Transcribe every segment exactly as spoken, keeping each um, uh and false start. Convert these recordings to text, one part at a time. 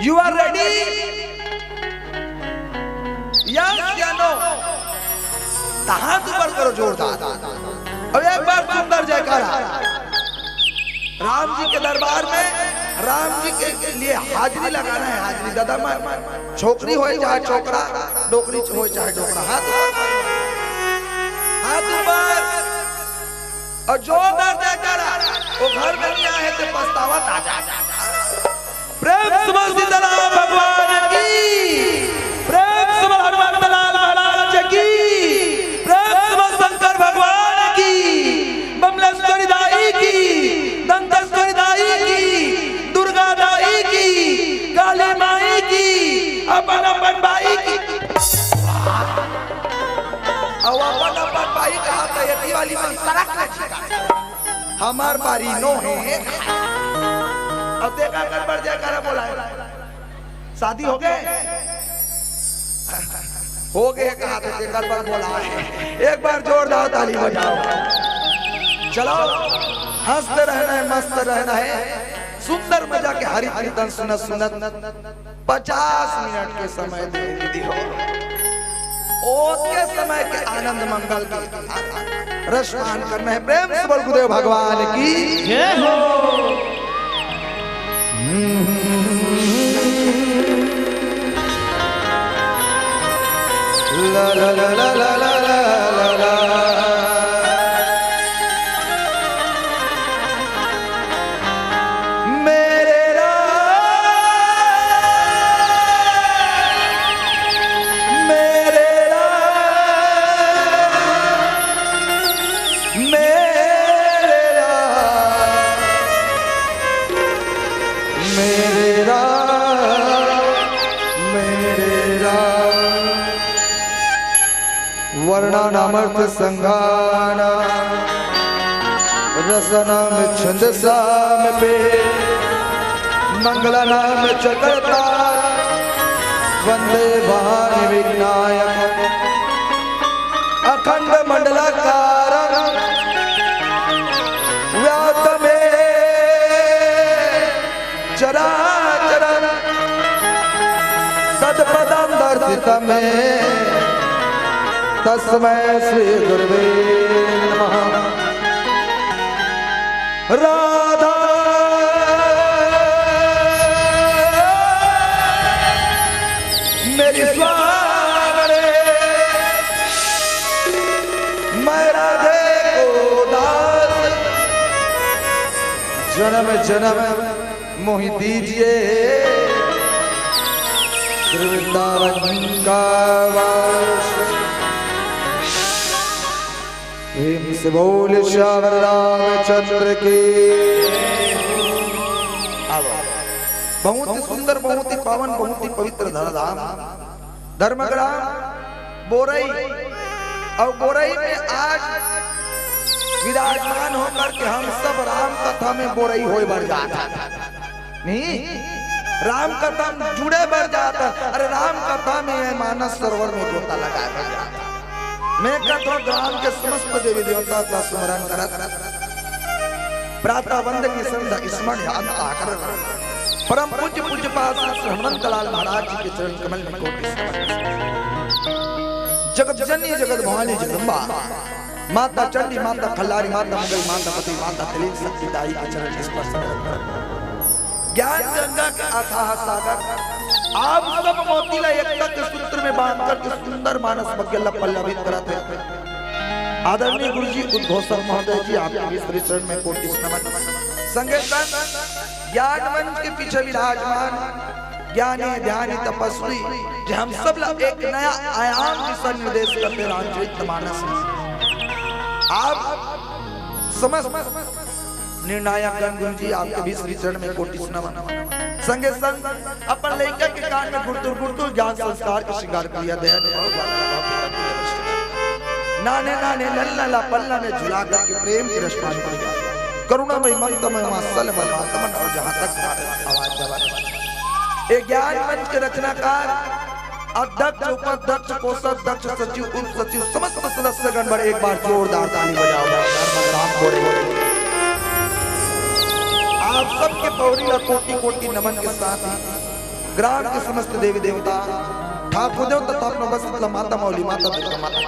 You are ready? Yes या no? त हाथ ऊपर करो जोरदार। अब एक बार सुंदर जयकारा। राम जी के दरबार में राम जी के लिए हाजिरी लगाना है, हाजिरी। दादा मन, छोकरी होय चाहे छोकरा, डोकरी होय चाहे डोकरा, हाथ ऊपर, हाथ ऊपर। और जोरदार जयकारा। वो घर में नहीं आए तो पछतावा ताजा। प्रेम से बोल सीताराम भगवान की, प्रेम से बोल हनुमंत लाल महाराज की, प्रेम से बोल शंकर भगवान की, बमलेश्वरी दाई की, दंतेश्वरी दाई की, दुर्गा दाई की, काली माई की, अपन अपन बाई की। अब अपन अपन बाई कहा तो ये वाली मन सरक ले छिका। हमार बारी नो हे। अब देखा कर बढ़ जाए, करा बोला है। शादी हो गए? हो गए कहा तो देखा कर बोला है। एक बार जोरदार ताली बजाओ। चलो, हंसते रहना है, मस्त रहना है। सुंदर मजा के हरि कीर्तन सुनत सुनत पचास मिनट के समय दे दीदी हो। ओतके समय के आनंद मंगल के रसपान करना है। प्रेम से बोल गुरुदेव भगवान की जय हो। ला ला ला ला ला ला ला ला। मेरे राम, मेरे राम, मेरे राम, मेरे राम, मेरे राम। वर्णानामर्थ संघाना, रसनाम छंदसाम पे, मंगलानाम चक्रतार, वंदे भवानी विनायक, अखंड मंडलाकार, व्याप्त में चराचरं तत्पदं दर्शितं मे तस्मै श्री गुरवे नमः। राधा मेरी स्वामी, मैं राधे को दास, जन्म जन्म मोहि दीजिए श्री वृंदावन का वास। प्रेम से बोल श्यावर रामचंद्र की। बहुत ही सुंदर, बहुत ही पावन, बहुत ही पवित्र धराधाम धर्मग्राम बोरई। अउ बोरई में आज विराजमान होकर के हम सब राम कथा में बोरई होय बर जात हन। नहीं, राम कथा में जुड़े बर जात हन। अरे राम कथा में ये मानस सरोवर में गोता लगाय बर जात हन। मैं कथों ग्राम के समस्त देवी देवता का स्मरण करत प्रातः वंद की संध्या स्मरण ध्यान आकर परम पूज्य पूज्य पाद श्री हनुमंत लाल महाराज जी के चरण कमल में कोटि समर्पित। जगत जननी जगत भवानी जगदम्बा, माता चंडी, माता खल्लारी, माता मंगल, माता पति, माता कलीन शक्ति दाई के चरण स्पर्श करत करत ज्ञान गंगा के अथाह सागर आप सब मोती ला एकता के सूत्र में बांध करके सुंदर मानस मग्गल ला पल्लवित करत हे। आदरणीय गुरु जी उद्घोषक महोदय जी, आपके भी श्री चरण में कोटि नमन। संगे संग ज्ञान मंच के पीछे विराजमान ज्ञानी ध्यानी तपस्वी, जे हम सब ला एक नया आयाम दिशा निर्देश करते रामचरित मानस में। आप समस्त निर्णायक गण गुरु जी, आपके भी श्री चरण में कोटि नमन। संगे संग अपन लइका के कान में गुरतुर गुरतुर ज्ञान संस्कार के श्रृंगार करिया दे। नाने नाने ललना ला पलना में झुला करके प्रेम के रस पान करिया। करुणामय ममतामय वात्सल्य मय मातमन और जहाँ तक हमारे आवाज जवान। ए ज्ञान मंच के रचनाकार अध्यक्ष, उपाध्यक्ष, कोषाध्यक्ष, सचिव, उप सचिव, समस्त सदस्यगण बर एक बार जोरदार ताली बजाओ। धर्म राम बोले। आप सबके पौरी ला कोटि कोटि नमन के साथ ही ग्राम के समस्त देवी देवता, ठाकुर देवता तथा अपना बस शीतला माता, मौली माता, दुर्गा माता,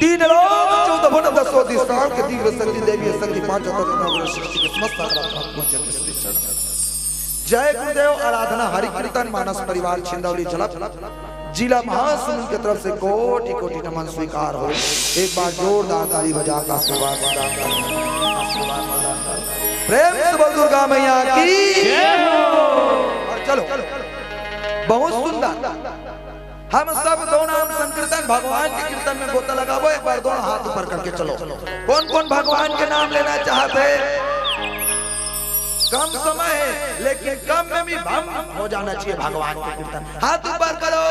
तीन लोक चौदह भुवन दसों दिशाओं के दिव्य शक्ति देवी शक्ति पांच तत्व नवग्रह सृष्टि के समस्त आराधना पूजन के श्री चरण। जय गुरुदेव। आराधना हरि कीर्तन मानस परिवार छिंदौली झलक जिला महासमुंद के तरफ से कोटि कोटि नमन स्वीकार हो। एक बार जोरदार ताली बजा के आशीर्वाद प्रदान करें, आशीर्वाद प्रदान करें। प्रेम से बोल दुर्गा मैया की। जय हो। और चलो, बहुत सुंदर। हम सब दो नाम संकीर्तन भगवान के कीर्तन में गोता लगाबो। एक बार दोनों हाथ ऊपर करके चलो। कौन कौन भगवान के नाम लेना चाहते हैं? कम समय है, लेकिन कम में भी भम हो जाना चाहिए भगवान के कीर्तन। हाथ ऊपर करो।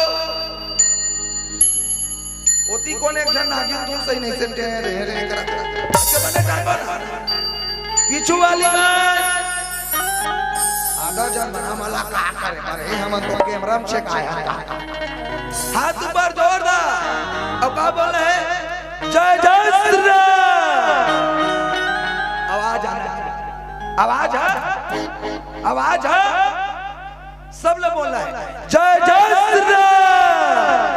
ओती कोन एक झन नागिन तू सही नहीं से रे रे करा। के बने जाबो ना। पीछू वाली मां। आधा झन बना मला का करे? अरे, हमन तो कैमरा में check आया का? हाथ ऊपर जोरदार। अब का बोल रहे हैं? जय जय श्री राम। आवाज आना चाहिए। आवाज है? आवाज है? सब लोग बोल रहे हैं, जय जय श्री राम।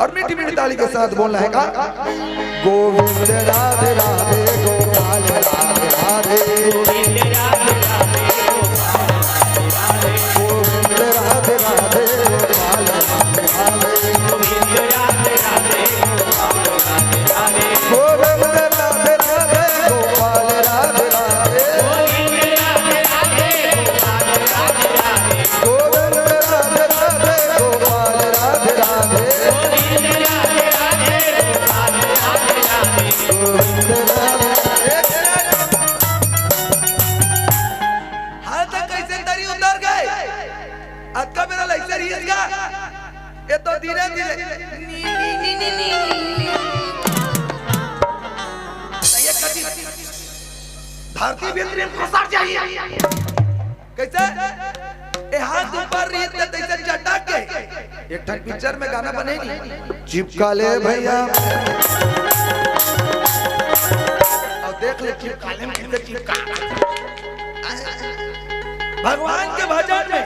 और मीठी मीठी ताली के साथ बोलना है का? गोविंद राधे राधे, गोपाल राधे राधे। गोविंद राधे राधे, गोपाल राधे राधे। गोविंद राधे राधे, गोपाल राधे राधे। गोविंद राधे राधे, गोविंद राधे राधे। गोविंद राधे राधे, गोपाल राधे राधे। गोविंद राधे राधे, गोपाल राधे राधे। गोविंद राधे राधे, गोपाल राधे राधे। गोविंद राधे राधे, गोपाल राधे राधे। गोविंद राधे। हाथ कैसे तरी उतर गए? अतका बेरा लइसे रहिस का? ये तो धीरे धीरे नी, नी, नी, नी, नी। तो ये कभी धरती भीतरी में खुसर जाही। कैसे? ए हाथ ऊपर रहिस त तइसे चटक के। एक ठन पिक्चर में गाना बने नी, चिपका ले भैया। अब देख ले चिपका ले, कैसे चिपका। भगवान के भजन में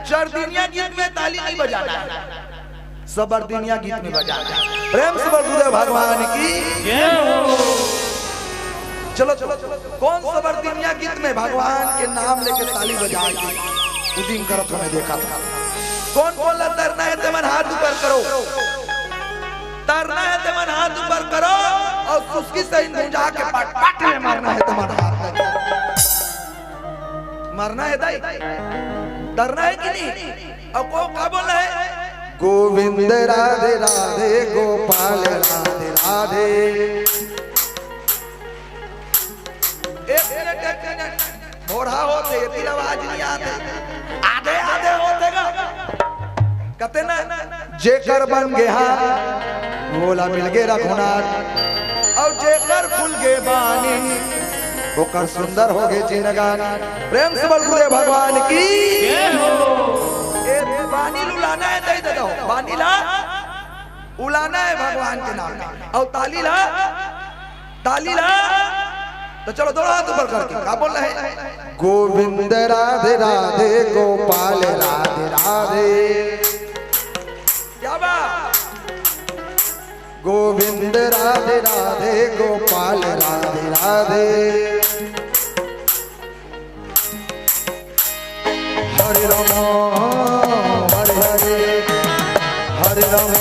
चरदिनिया गीत में ताली नहीं बजाना है, सबरदिनिया गीत में बजाना है। प्रेम से बोल गुरुदेव भगवान की। जय हो। चलो, चलो, चलो। कौन सबरदिनिया गीत में भगवान के नाम लेके ताली बजाए के उदिम करत हमें देखा था? कौन बोला तरना है तेमन हाथ ऊपर करो। तरना है तेमन हाथ ऊपर करो और सुस्की से इन भुंजा के पट पट में मारना है तेमन हाथ। मरना है दाई, डरना है कि नहीं? अब को का बोल रहा है? गोविंद राधे राधे, गोपाल राधे राधे। एक मिनट, एक मिनट। भोरहा होते, ये तीन आवाज नहीं आते। आधे, आधे होते गा। कहते ना, जेकर बन गे हा, वोला मिल गे रघुनाथ, अउ जेकर फूल गे बानी, ओकर सुंदर हो गे जिनगानी। प्रेम से बोल गुरुदेव भगवान की। जय हो। ए, बानी ल उलाना है, दे दे दो। बानी ला उलाना है भगवान के नाम में। अउ ताली ला ताली ला। तो चलो, दोनों हाथ ऊपर करके का बोल रहे हैं? गोविंद राधे राधे, गोपाल राधे राधे। क्या बात? गोविंद राधे राधे, गोपाल राधे राधे। हरे राम, हरे हरे, हरे राम,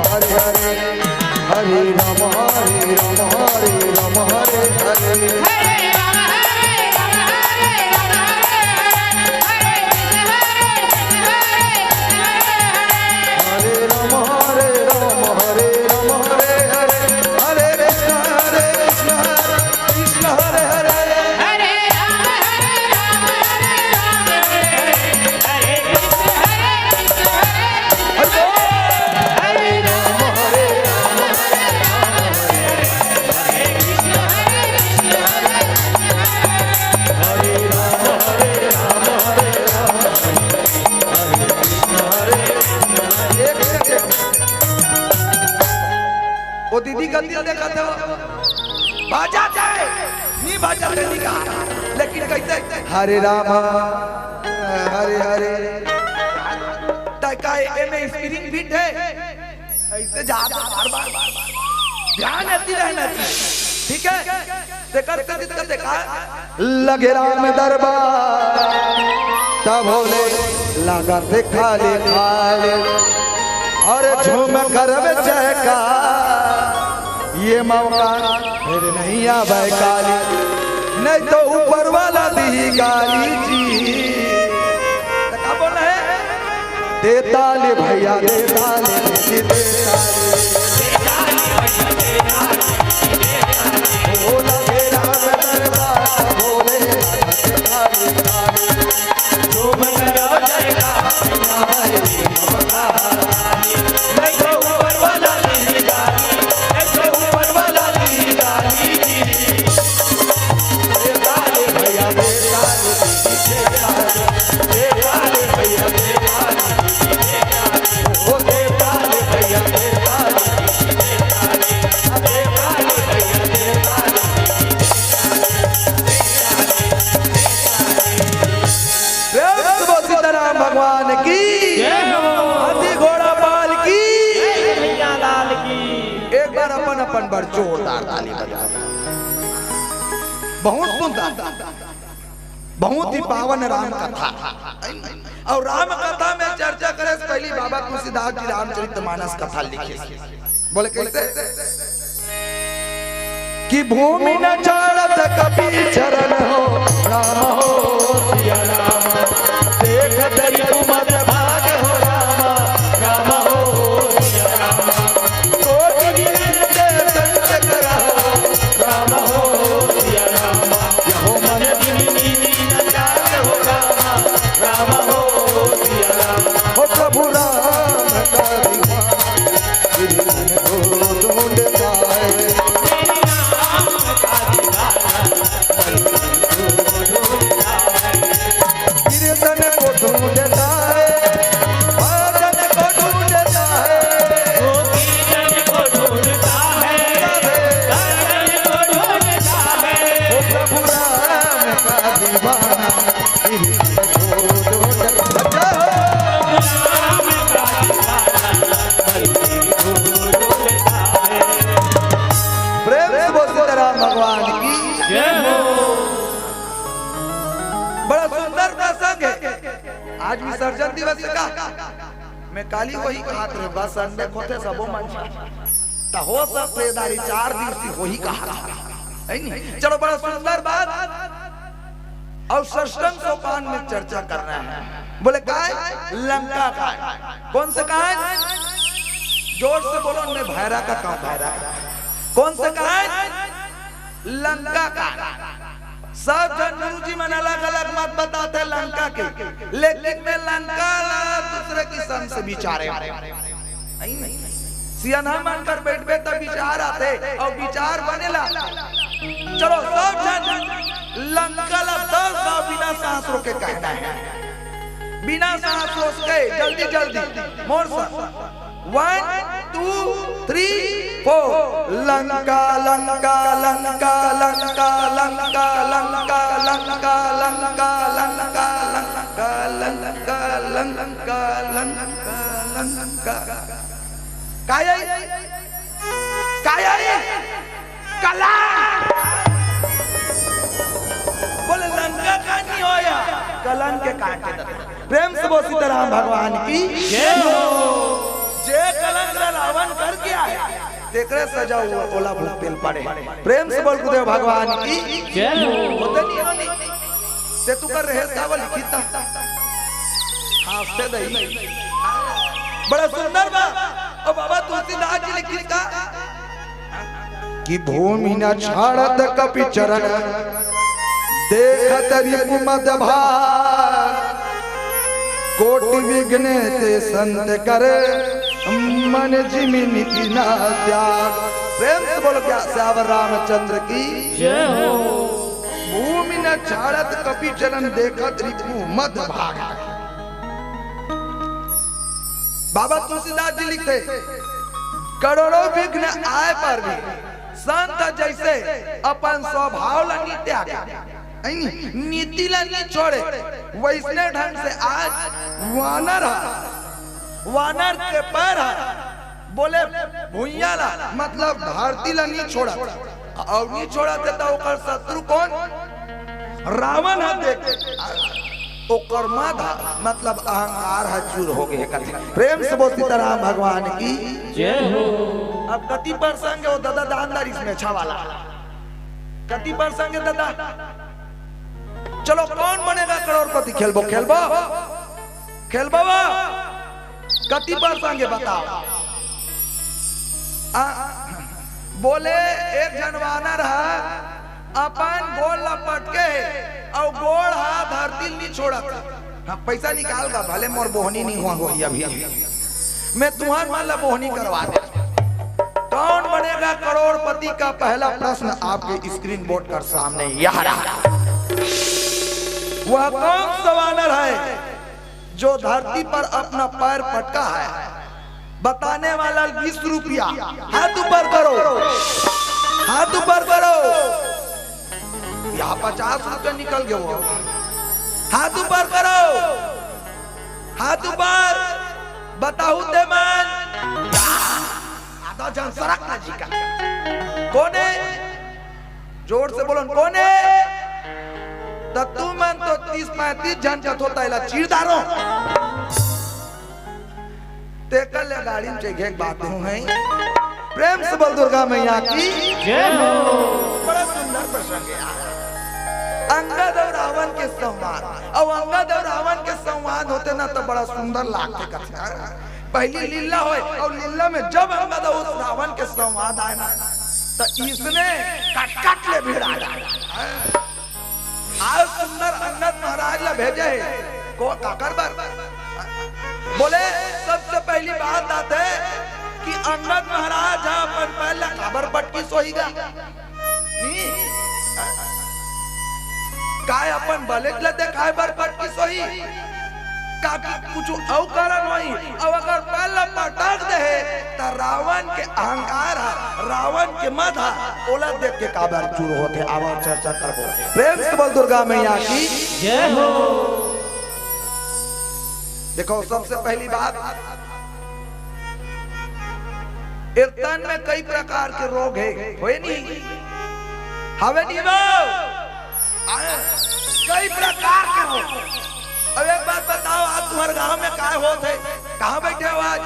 हरे हरे, हरे राम, हरे राम, हरे राम, हरे हरे। हरे राम, हरे राम, हरे राम, हरे हरे, हरे कृष्ण, हरे कृष्ण, कृष्ण हरे हरे। हरे राम, हरे राम, हरे राम, हरे हरे, हरे कृष्ण, हरे कृष्ण, हरे हरे। हरे राम, हरे राम, हरे राम, हरे हरे, हरे कृष्ण, हरे कृष्ण, हरे हरे। हरे राम, हरे राम, हरे राम, हरे कृष्ण, हरे कृष्ण। एक second। वो दीदी का दिल देखा था, बाजा जाए, नहीं बाजा जाए, नहीं कहा, लेकिन कहते, हरे रामा, हरे हरे। त का एमे स्प्रिंग फिट हे? ऐसे जात बार बार ध्यान अति रहना चाहिए, ठीक है? तेकर से दिक्कत है का? लगे राम दरबार तब होले लागत खाली खाली, और झूम करब जयकार। ये मौका फिर नहीं आवे काली, नहीं तो ऊपर वाला दी गाली जी। त का बोला है? दे ताली भैया, दे ताली, दे ताली। भोला के राम दरबार, भोले नाथ के ताली, ताली। प्रेम से बोल सीताराम भगवान की, जय हो। हाथी घोड़ा पाल की। जय भैया लाल की। एक बार अपन अपन बर जोरदार ताली बजा। बहुत सुंदर, बहुत ही पावन राम कथा। और राम कथा में चर्चा करे से पहले बाबा तुलसीदास जी रामचरित मानस कथा लिखे। बोले कैसे? कि भूमि न छाड़त कपि चरण हो, राम हो सिया राम। देख दरिद्र मद भाग हो, राम, राम हो सिया राम। कोटि विघ्न के संत करा हो, राम हो सिया राम। यहो मन जिमि लीन जात हो, राम, राम हो सिया राम। हो प्रभु राम का दीवाना, गिरधन को ढूंढता है। गिरधन को ढूंढता है, भजन को ढूंढता है। वो गिरधन को ढूंढता है, भजन को ढूंढता है। वो प्रभु राम का दीवाना, गिरधन को ढूंढता है। प्रेम से बोल सीताराम भगवान की। जय हो। बड़ा सुंदर प्रसंग है। आज विसर्जन दिवस का मैं काली वही कहत रहे, बस संडे होथे सबो मन। त हो सकथे दारी चार दिवसी होही कहत रहे। है नी? चलो, बड़ा सुंदर बात। और षष्टम सोपान में चर्चा करना है। बोले काय? लंका काय। कौन से काय? जोर से बोलो, उनमें भैरा का काम, भैरा का। कौन से काय? लंका का। सब झन गुरु जी मन अलग-अलग मत बताथे लंका के, लेकिन मैं लंका ला दूसरे किसम से बिचारे। सियान मन कर बैठबे त बिचार आथे अउ बिचार बनेला। चलो, सब झन लंका ला दस बार बिना सांस रोके कहना है। बिना सांस रोके, जल्दी जल्दी, मोर सा। One, two, three, four. Lanka, Lanka, Lanka, Lanka, Lanka, Lanka, Lanka, Lanka, Lanka, Lanka, Lanka, Lanka, Lanka. काय आई? काय आई? कलंक। बोले, लंका का नहीं होया, कलंक के काटे दे। प्रेम से बोल सीताराम भगवान की जय हो। जे कलंक ला रावण कर गया है, तेकरे सजा वो ओला भुगते ल पड़े। प्रेम से बोल गुरुदेव भगवान की जय हो। होते नहीं होनी। ते तू कर रहे सावल लिखिता। हाँ, से दही। बड़ा सुंदर बा। ओ बाबा तुलसीदास जी लिखिस का? कि भूमि न छाड़त कपि चरण, देखत रिपु मद भार। कोटि विघ्न ते संत कर, मन जिमि निति न त्याग। प्रेम से बोल क्या सियावर रामचंद्र की जय हो। भूमि न छाड़त कपि चरण, देखत रिपु मद भार। बाबा तुलसीदास जी लिखते, करोड़ों विघ्न आए पर भी संत जैसे अपन स्वभाव ला नी त्यागे। नहीं, नीति ला नहीं छोड़े। वैसने ढंग से आज वानर हा, वानर के पैर हा, बोले भुइयां ला, मतलब धरती ला नहीं छोड़त, अउ नहीं छोड़त हे त ओकर शत्रु कोन? रावण हा। देख, ओकर मद हा, मतलब अहंकार हा चूर हो गे कथे। प्रेम से बोल सीताराम भगवान की। जय हो। अब कति प्रसंग हे वो दादा दान दरिस में छवाला, कति प्रसंग हे दादा। चलो, कौन बनेगा करोड़पति? खेलबो, खेलबो, खेलबो वो? कति प्रसंग हे बताओ। आ, बोले एक झन वानर हा अपन गोड़ ला पटके हे अउ गोड़ हा धरती नी छोड़त। हाँ, पैसा निकाल गा, भले मोर बोहनी नहीं हुआ होही अभी, अभी मैं तुहर मन ला बोहनी करवा दे। कौन बनेगा करोड़पति का पहला प्रश्न आपके स्क्रीन बोर्ड कर सामने यह रहा। वह कौन सा वानर है जो धरती पर अपना पैर पटका है? बताने वाला बीस रुपया, हाथ ऊपर करो, हाथ ऊपर करो। यहाँ पचास रुपया निकल गया वो। हाथ ऊपर करो, हाथ ऊपर। बताहू ते मन। आधा झन सरक ना जी का। कोन हे? जोर से बोलो, कोन हे? त तुमन तो तीस पैंतीस झन कथो, त एला चीर डारो। तेकर ले गाड़ी में चढ़े के बात हूँ है। प्रेम से बोल दुर्गा मैया की। जय हो। बड़ा सुंदर प्रसंग हे यार। अंगद अउ रावण के संवाद, अउ अंगद अउ रावण के संवाद होथे ना, त बड़ा सुंदर लागथे कथे। पहली लीला होय, अउ लीला में जब अंगद अउ रावण के संवाद आय ना, त इसने कट कट ले भिड़ा जाय। आज सुंदर अंगद महाराज ला भेजे हे, को काकर बर? बोले, सबसे पहली बात आथे कि अंगद महाराज हा अपन पैर ला काबर पटकिस होही गा? नहीं। काय अपन बलेच ला देखाय बर पटकिस होही? का, का कुछ अउ कारण होही? अउ अगर पैर ला पटक दे हे, त रावण के अहंकार हा, रावण के मद हा, ओला देख के काबर चूर होथे? आवा चर्चा करबो। प्रेम से बोल दुर्गा मैया की। जय हो। देखो, सबसे पहली बात, ए तन में कई प्रकार के रोग हे, होय नी? हवे नी वो? आय, कई प्रकार के रोग। अब एक बात बताओ, आज तुम्हर गांव में काय होत हे? कहाँ बैठे हो आज?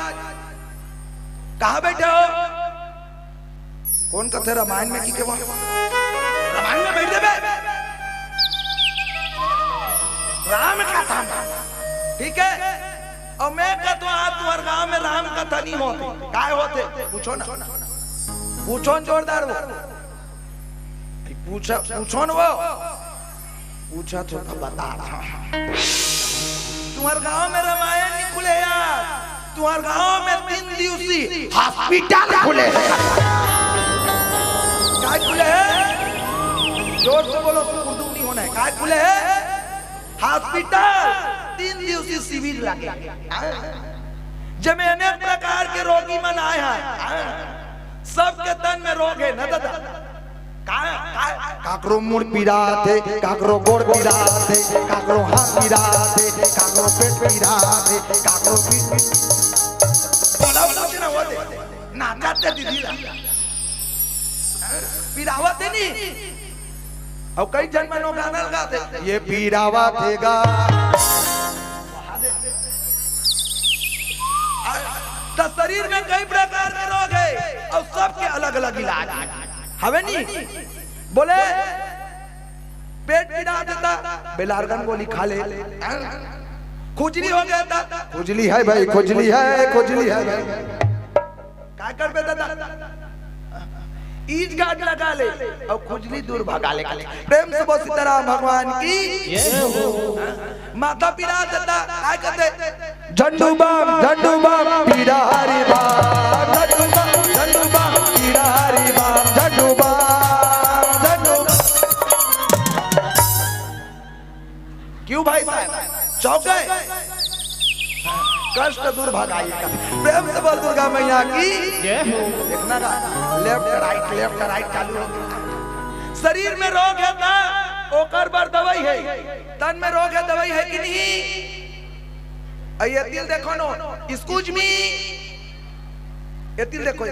कहाँ बैठे हो? कोन कथे रामायण में की केवा? रामायण में बैठ जाबे। राम कथा में। ठीक हे? अउ मैं कथों, आज तुम्हर गांव में राम कथा नहीं होत हे। काय होत हे? पूछो ना। पूछो न जोरदार वो। पूछो, पूछो न वो। पूछत हो त बता। तुम्हर गांव में रामायण नहीं खुले यार, तुम्हर गांव में तीन दिवसीय हॉस्पिटल खुले हे। काय खुले हे? जोर से बोलो, उर्दू नहीं होना हे। काय खुले हे? हॉस्पिटल, तीन दिवसीय शिविर लगे, जेमे अनेक प्रकार के रोगी मन आय हे, सबके तन में रोग हे न दादा। का, का, काकरो मुड़ पीराथे, काकरो गोड़ पीराथे, काकरो हाथ पीराथे, काकरो पेट पीराथे, काकरो पीठ पीरा। बोला, बोला, ना होते, ना जाते दीदी ला। पीरावत हे नी। अउ कई झन मन वो गाना लगाथे, ये पीरावत हे गा। त शरीर में कई प्रकार के रोग हे अउ सबके अलग-अलग इलाज हे। हवे नी? बोले, पेट पीरा देथे त बेलार्गन गोली खा ले। खुजली हो गे त, खुजली हे भाई, खुजली हे, खुजली हे भाई। काय करबे दादा? ईज गाज लगा ले अउ खुजली दूर भगा ले। प्रेम से बोल सीताराम भगवान की। जय हो। माथा पीरा देथे त काय कथे? झंडू बाम, झंडू बाम, पीरा हरी बाम, झंडू बाम, झंडू बाम, पीरा हरी बाम, झंडू बाम, झंडू बाम। क्यों भाई साहब, चौंक गए? कष्ट दूर भगाइए। प्रेम से बोल दुर्गा मैया की। जय हो। देखना का, लेफ्ट राइट, लेफ्ट राइट चालू हो गया। शरीर में रोग हे ना, ओकर बर दवाई हे। तन में रोग हे, दवाई हे कि नहीं? अई ये तिल देखो नो, excuse me, ये तिल देखो,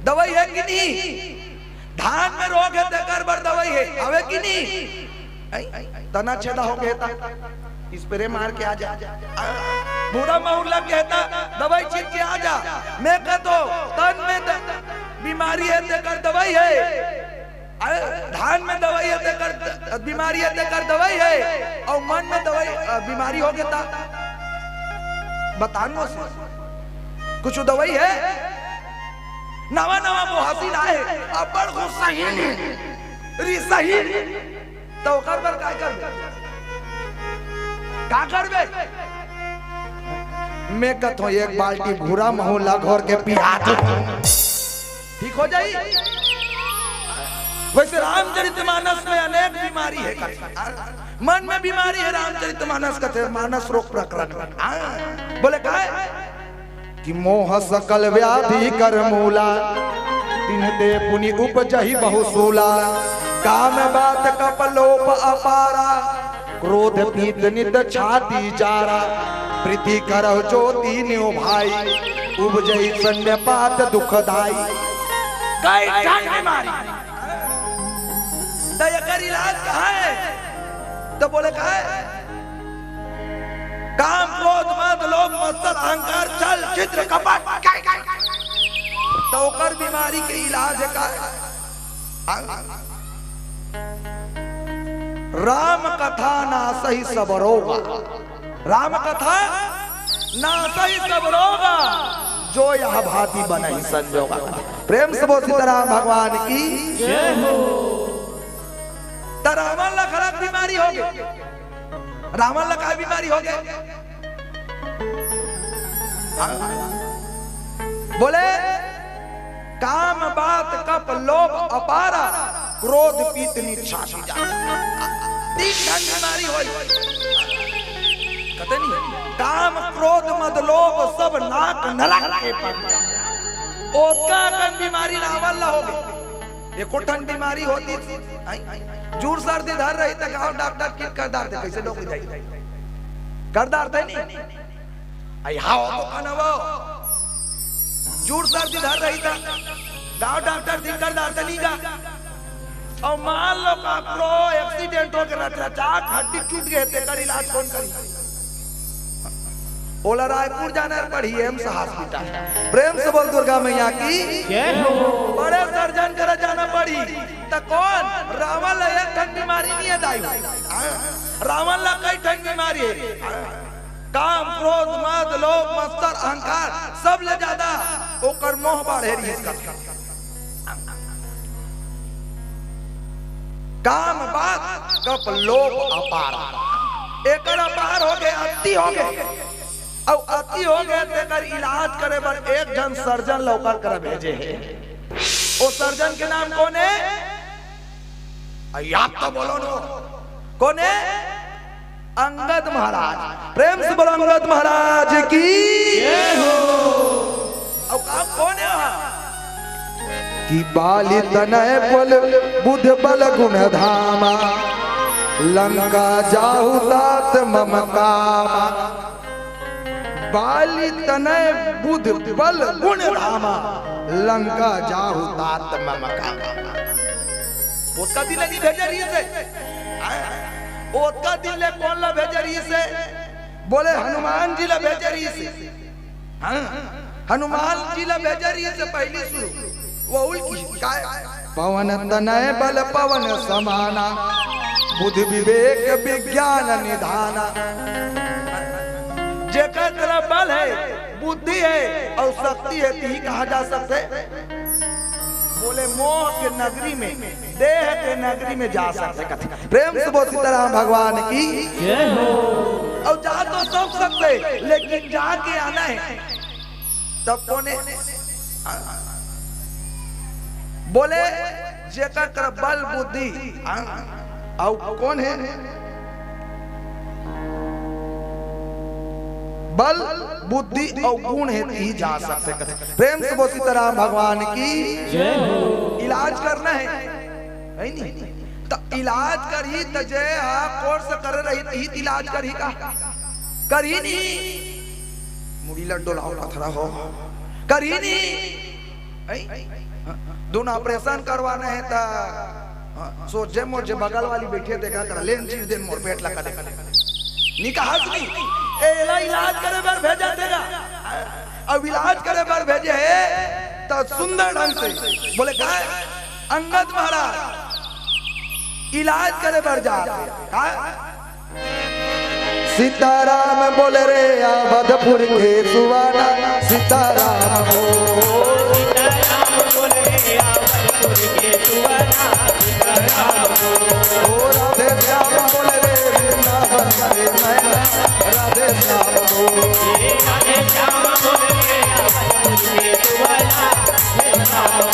दवाई हे कि नहीं? धान में रोग हे, तेकर बर दवाई हे, हवे कि नहीं? अई, तना छेदा हो गया था, spray मार के आ जा। भूरा महू लग गया था, दवाई छीट के आ जा। मैं कहतो, तन में द-, बीमारी हे, तेकर दवाई हे। अरे, धान में दवाई हे, तेकर बीमारी हे, तेकर दवाई हे, अउ मन में दवाई, अ, बीमारी हो गया था। बतान वो से। कुछ दवाई हे? नवा नवा मुहासिन आए, अब्बड़ गुस्साहीन हे, रिसाहीन हे। त ओकर बर का करबे? का करबे? मैं कथों, एक बाल्टी भूरा महू ला घोर के पिया दे, ठीक हो जाई। वैसे रामचरितमानस में अनेक बीमारी हे कथे। मन में बीमारी हे, रामचरितमानस कथे, मानस रोग प्रकरण में। हाँ, बोले काय? कि मोह सकल व्याधि कर मूला, तिनते पुनि उपजहि बहु सूला। काम बात कप लोभ अपारा, क्रोध पीत नित छाती जारा। प्रीति करहु जो तीन्यो भाई, उपजई सन्निपात दुखदाई। कई ठन बीमारी। त एकर इलाज कहाँ हे? त बोले कहाँ हे? काम, क्रोध, मद, लोभ, मत्सर, अहंकार, छल, छिद्र, कपट, कई, कई। त ओकर बीमारी के इलाज हे का? राम कथा नासहि सब रोगा। राम कथा नासहि सब रोगा, जो यह भांति बनहि संजोगा। प्रेम से बोल सीताराम भगवान की। जय हो। त रावण ला खराब बीमारी हो गई। रावण ला का बीमारी हो गई? हाँ। बोले, काम बात कप लोभ अपारा, क्रोध पीत नित छाती जारा। तीन ठन बीमारी होई। कते नहीं, काम क्रोध मद लोभ सब नाक नरक के पानी। ओतका अकन बीमारी रावण ला हो गई। एको ठन बीमारी होती, आई, जुड़ सर्दी धर रही त गांव डॉक्टर किट कर डारते, कैसे डोक जाई? कर डारते नहीं। आई, हाँ, हो तो खाना वो। जुड़ सर्दी धर रही त गांव डॉक्टर दिन कर डारते नहीं का। अउ मान लो काकरो एक्सीडेंट हो के रच रचाक हड्डी टूट गए, तेकर इलाज कौन करी? ओला रायपुर जाना पड़ही, एम्स हॉस्पिटल। प्रेम से बोल दुर्गा मैया की। जय हो। बड़े सर्जन करा जाना पड़ही। त कौन? रावण ला एक ठन बीमारी नहीं हे दाई। हाँ? रावण ला कई ठन बीमारी हे। हाँ? काम, क्रोध, मद, लोभ, मत्सर, अहंकार, सब ले ज्यादा ओकर मोह बाढ़े रहिस कथे। काम बात कप लोभ अपार। एकर अपार हो गए, अति हो गए। अउ अति हो गए, तेकर इलाज करे बर एक झन सर्जन ला ओकर करा भेजे हे। ओ सर्जन के नाम कौन हे? अई, आप तो बोलो नो। कौन हे? अंगद महाराज। प्रेम से बोलो अंगद महाराज की। जय हो। अउ का कौन हे वहाँ? कि बाली तनय बल बुध बल गुण धामा, लंका जाहु तात मम कामा। बाली तनय बुध बल गुण धामा, लंका जाहु तात मम कामा। ओतका दिन ले भेजे रहिस हे। हाँ, ओतका दिन ले कोन ला भेजे रहिस हे? बोले हनुमान जी ला भेजे रहिस हे। हाँ, हनुमान जी ला भेजे रहिस हे पहली शुरू। वो उल्टी काय? पवन तनय बल पवन समाना, बुद्धि विवेक विज्ञान निधाना। जेकर करा बल हे, बुद्धि हे अउ शक्ति हे, तिही कहाँ जा सकथे? बोले मोह के नगरी में, देह के नगरी में जा सकथे कथे। प्रेम से बोल सीताराम भगवान की। जय हो। अउ जा तो सब सकथे, लेकिन जाके आना हे। तब कोने? बोले जेकर करा बल बुद्धि, हाँ, अउ कोन हे? बल बुद्धि अउ गुण हे, तिही जा सकथे कथे। प्रेम से बोल सीताराम भगवान की। जय हो। इलाज करना हे, हे नहीं? त इलाज करही त जे हा कोर्स करे रही, त इलाज करही का? करही नहीं। मुड़ी ल डोलाओ, पथरा हो। करही नहीं। ऐ? हाँ, दूनों ऑपरेशन करवाना हे त, हाँ, सोझे मोझे बगल वाली बइठे देखा कर, लेन चीर देन मोर पेट ला का दे। नहीं कहा नहीं। ए, एला इलाज करे बर भेजे हे गा। अब इलाज करे बर भेजे हे, त सुंदर ढंग से बोले, "काय?" "अंगद महाराज, इलाज करे बर जा।" "काय?" "सीताराम बोले रे अवधपुर के सुवाना, सीताराम हो।" "ओ राधे श्याम बोले रे वृंदावन के मैना, राधे श्याम हो।"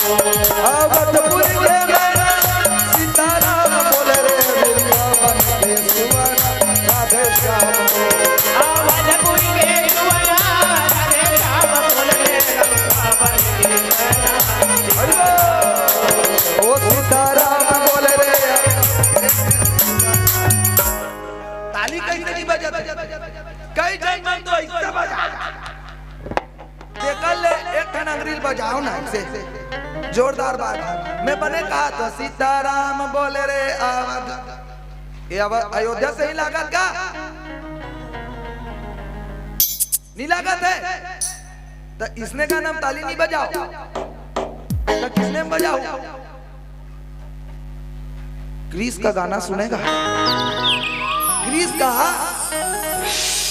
अवधपुर के मैना, सीताराम बोले रे वृंदावन के सुवाना, राधे श्याम हो। अवधपुर के सुवाना, राधे श्याम बोले रे वृंदावन के मैना। हरि बोल। ओ सीताराम बोले रे। ताली कइसे नहीं बजत? कई झन मन तो अइसे बजा। तेकर ले एक ठन अंगरी ल बजाओ ना, अइसे जोरदार बात। मैं बने कहा तो सीताराम बोले रे अवध। ये अब अयोध्या से ही लागत का? नहीं लागत हे? त इसने का नाम ताली नहीं बजाओ, त किसने बजाओ? क्रिस का गाना सुनेगा? क्रिस का,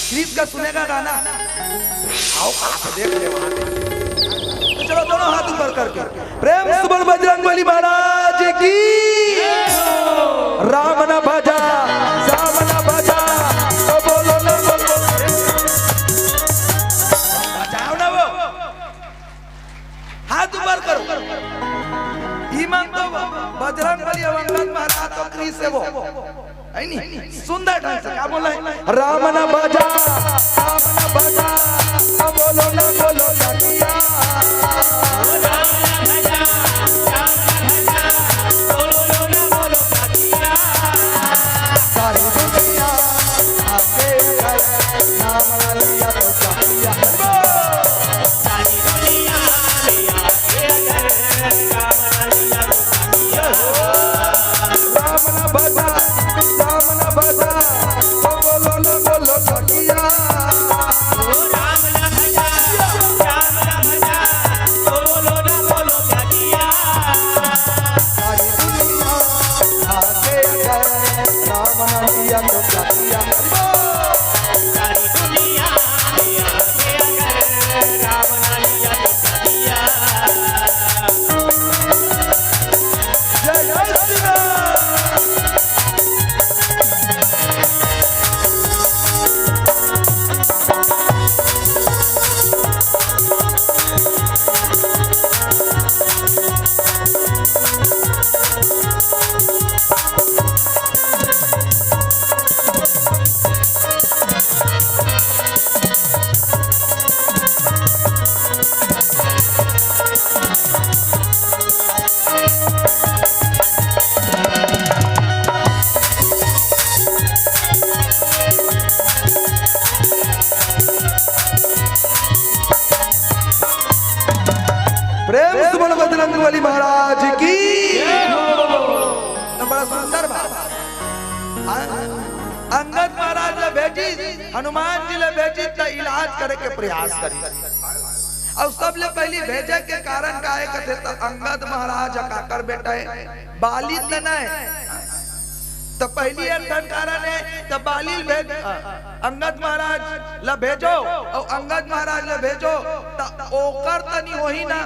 क्रिस का सुनेगा गाना? आओ, पास देख ले वहां। तो चलो, दोनों हाथ ऊपर करके प्रेम से बोल बजरंग बली महाराज की। राम न भजा, श्याम न भजा, तो बोलो ना, बोलो। बजाओ ना वो। हाथ ऊपर करो। ई मन तो बजरंग बली अउ अंगद महाराज तो क्रिस हे वो। है नी? सुंदर ढंग से का बोले? राम न भजा, राम न भजा, न बोलो, न बोलो, न किया। सारी दुनिया आके नाम लिया तो क्या किया? राम न भजा, राम न भजा, तो बोलो न बोलो सखिया। सारी दुनिया आके जय राम न लिया तो सखिया। जय जय श्री राम। प्रेम से बोलो बजरंग बली महाराज की। तो बड़ा सुंदर बात। अं-, अंगद महाराज ल भेजिस, हनुमान जी ल भेजिस, त इलाज करे के प्रयास करिस। अउ सबले पहिली भेजे के कारण का हे कथे, त अंगद महाराज ह काकर बेटा हे? बाली त नय। त पहिली एक ठन कारण हे, त बाली ल भेज, अ, अंगद महाराज ल भेजो, अउ अंगद महाराज ल भेजो, त ओकर त नइ होही ना।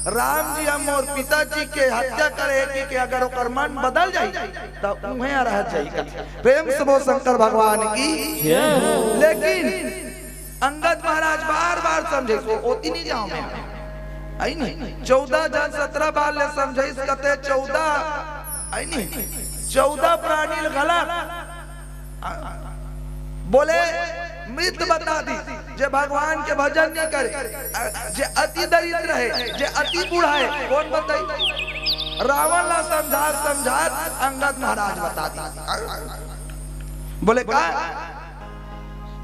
राम जी ह मोर पिताजी के हत्या करे हे कि, कि अगर ओकर मन बदल जाही, त उहें रह जाही कथे। प्रेम से बोल शंकर भगवान की। जय हो। लेकिन अंगद महाराज बार-बार समझाइस, ओ-, ओती नइ जांव मैं। अइ नहीं, चौदह झन सत्रह बार ले समझाइस कथे, चौदह, अइ नहीं, चौदह प्राणी ल घला। बोले, मृत बता दिस, जे भगवान के भजन नइ करे, जे अति दरिद्र हे, जे अति बूढ़ा हे, कोन बताही? रावण ला समझात समझात अंगद महाराज बता दिस। बोले का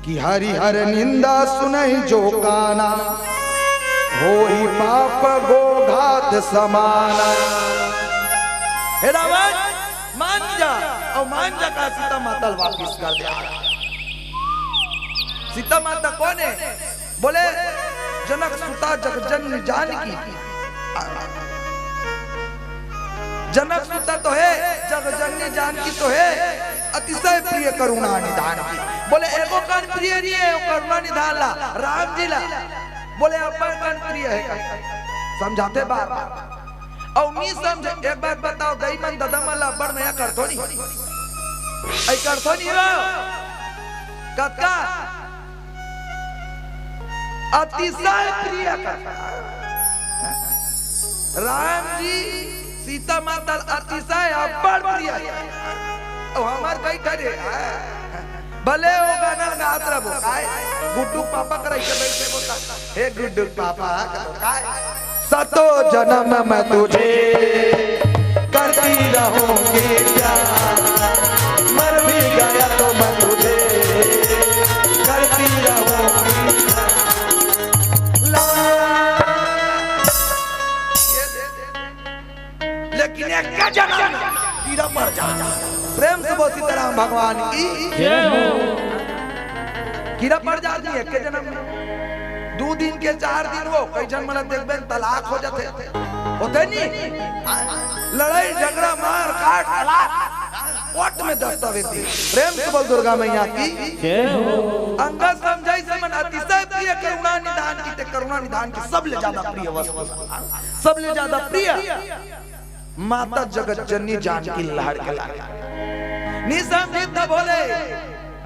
कि हरि हर निंदा सुनहि जो काना, होई पाप गो घात समाना। हे रावण, मान जा, अउ मान जा का सीता माता ला वापिस कर दे। सीता माता कोन हे? बोले, जनक सुता जग जननी जानकी। जनक सुता तो हे, जग जननी जानकी तो हे, अतिशय प्रिय करुणा निधान की। बोले, एको कन प्रिय नइ हे वो करुणा निधान ला, राम जी ला। बोले, अपन कन प्रिय हे का? समझाथे बार बार। अउ नइ समझे, एक बात बताव, दई मन ददा मन ला अब्बड़ मया करथो नहीं? अई करथो नहीं रो? कतका? अतिशय प्रिय करुणा। राम जी सीता माता अतिशय अब्बड़ प्रिय हे। अउ हमर कई ठन हे, भले वो गाना गात रहिबो, काय? गुड्डू पापा करा इसे बैठे बोलता, हे गुड्डू पापा, काय? सतों जन्म मैं तुझे करती रहूंगी प्यार, मर भी गया तो मैं तुझे करती रहूंगी प्यार। ला-, लेकिन एक का जन्म कीरा पड़ जा। प्रेम से बोल सीताराम भगवान की। जय हो। कीरा पड़ जात नहीं एक के जन्म में। दू दिन के, चार दिन वो, कई झन मन ला देखबे न तलाक हो जाथे। होथे नहीं? लड़ाई, झगड़ा, मार, काट, तलाक। कोर्ट में दस्तावेज दे। प्रेम से बोल दुर्गा मैया की। जय हो। अंगद समझाइस मन अतिशय प्रिय करुणा निधान की, ते करुणा निधान की सबले ज्यादा प्रिय वस्तु। सबले ज्यादा प्रिय। माता जगत जननी जानकी लहर के लागे। नइ समझिस त बोले,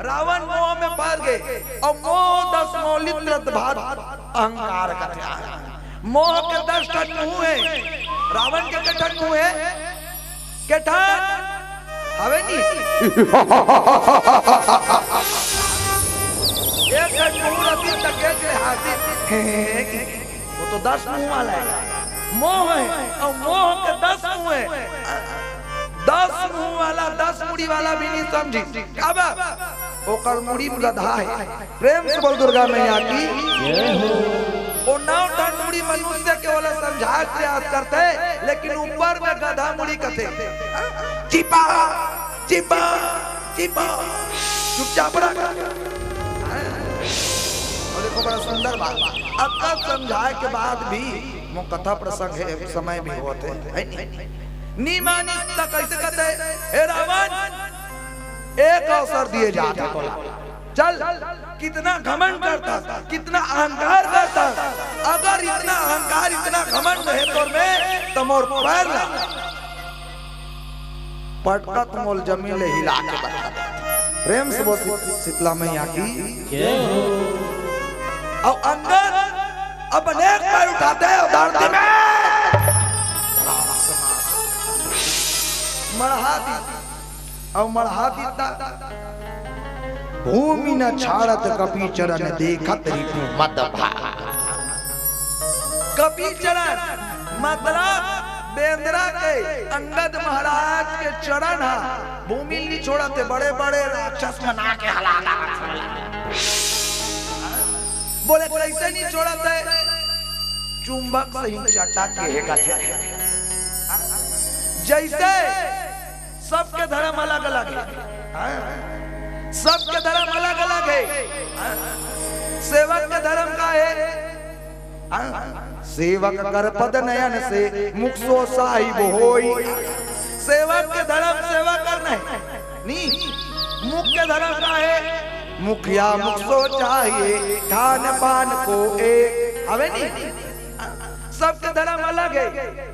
रावण मोह में पड़ गे, अउ मोह दस मोह लित्र भात अहंकार कथे। मोह के दस ठन मुंह हे, रावण के के ठन मुंह हे? के ठन? हवे नहीं? एक ठन मुंह रतिस त के के हासिस। वो तो दस मुंह वाला हे। मोह हे, अउ मोह के दस मुंह हे। दस मुंह वाला, दस मुड़ी वाला भी नइ समझिस। काबर? ओकर मुड़ी में गधा हे। प्रेम से बोल दुर्गा मैया की। जय हो। वो नौ ठन मुड़ी मनुष्य के ओला समझाय के प्रयास करथे, लेकिन ऊपर में गधा मुड़ी कथे। चिपा, चिपा, चिपा। चुपचाप रह। अउ देखो, बड़ा सुंदर बात। अतका समझाय के बाद भी, मोर कथा प्रसंग हे, समय भी होत हे, हे नहीं? नइ मानिस त कइसे कथे, हे रावण, एक अवसर दिए जात हे तोला। चल, कितना घमंड करथस, कितना अहंकार करथस, अगर इतना अहंकार, इतना घमंड हे तोर में, त मोर पैर ला पटकत मोल जमीन ले हिला के बता दे। प्रेम से बोल शीत-, शीतला मैया की। जय हो। अउ अंगद अपन एक पैर उठाथे अउ धरती में मढ़ा दिस, अउ मढ़ा दिस त भूमि न छाड़त कपि चरण देखत रिपु मद भाग। कपि चरण मतलब बेंदरा के अंगद महाराज के चरण ह भूमि नइ छोड़त हे, बड़े-बड़े राक्षस मन आके हला डारत हे। बोले, "कइसे नइ छोड़त हे?" चुंबक सही चटक के हे कथे। जइसे सबके धरम अलग-अलग हे, हाँ? सबके धरम अलग-अलग हे, हाँ? सेवक के धरम का हे? हाँ? सेवक कर पद नयन से मुख सो साहिब होई। सेवक के धरम सेवा करना हे, नहीं, मुख के धरम का हे? मुखिया मुख सो चाहिए, खान पान को एक, हवे नहीं? सबके धरम अलग हे।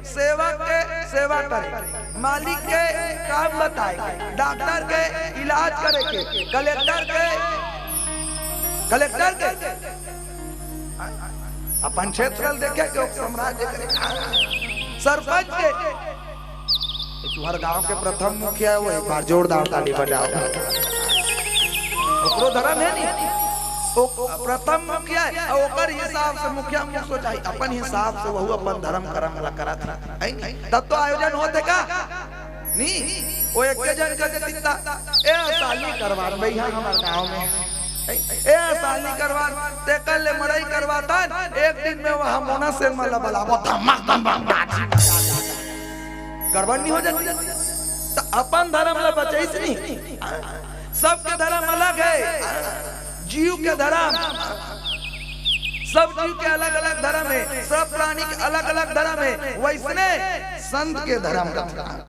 सेवक के सेवा करे, मालिक के काम बताए, डॉक्टर के इलाज करे के, कलेक्टर के, कलेक्टर के अपन क्षेत्र ल देखे के, उप साम्राज्य करे, सरपंच के, ये तुम्हर गांव के प्रथम मुखिया हे, वो एक बार जोरदार ताली बजाव। ओकरो धरम हे नहीं? ओ प्रथम मुखिया हे, अउ ओकर हिसाब से मुखिया मुखिया चाही, अपन हिसाब से वहू अपन धर्म करम ला करत हे, है नी? तब तो आयोजन होथे का? नी, ओ एके जन कर देतिस त, ए साल नी करवान भैया हमर गांव में, ए साल नी करवान, तेकर ले मड़ई करवातन, एक दिन में वहां मोना से मला बलाबो, धमाक धमाक बाजी। गड़बड़ नी हो जाती? त अपन धर्म ला बचाइस नी। सबके धर्म अलग हे, जीव के धर्म, सब जीव के अलग-अलग धर्म हे, सब प्राणी के अलग-अलग धर्म हे, वइसने संत के धर्म रथे।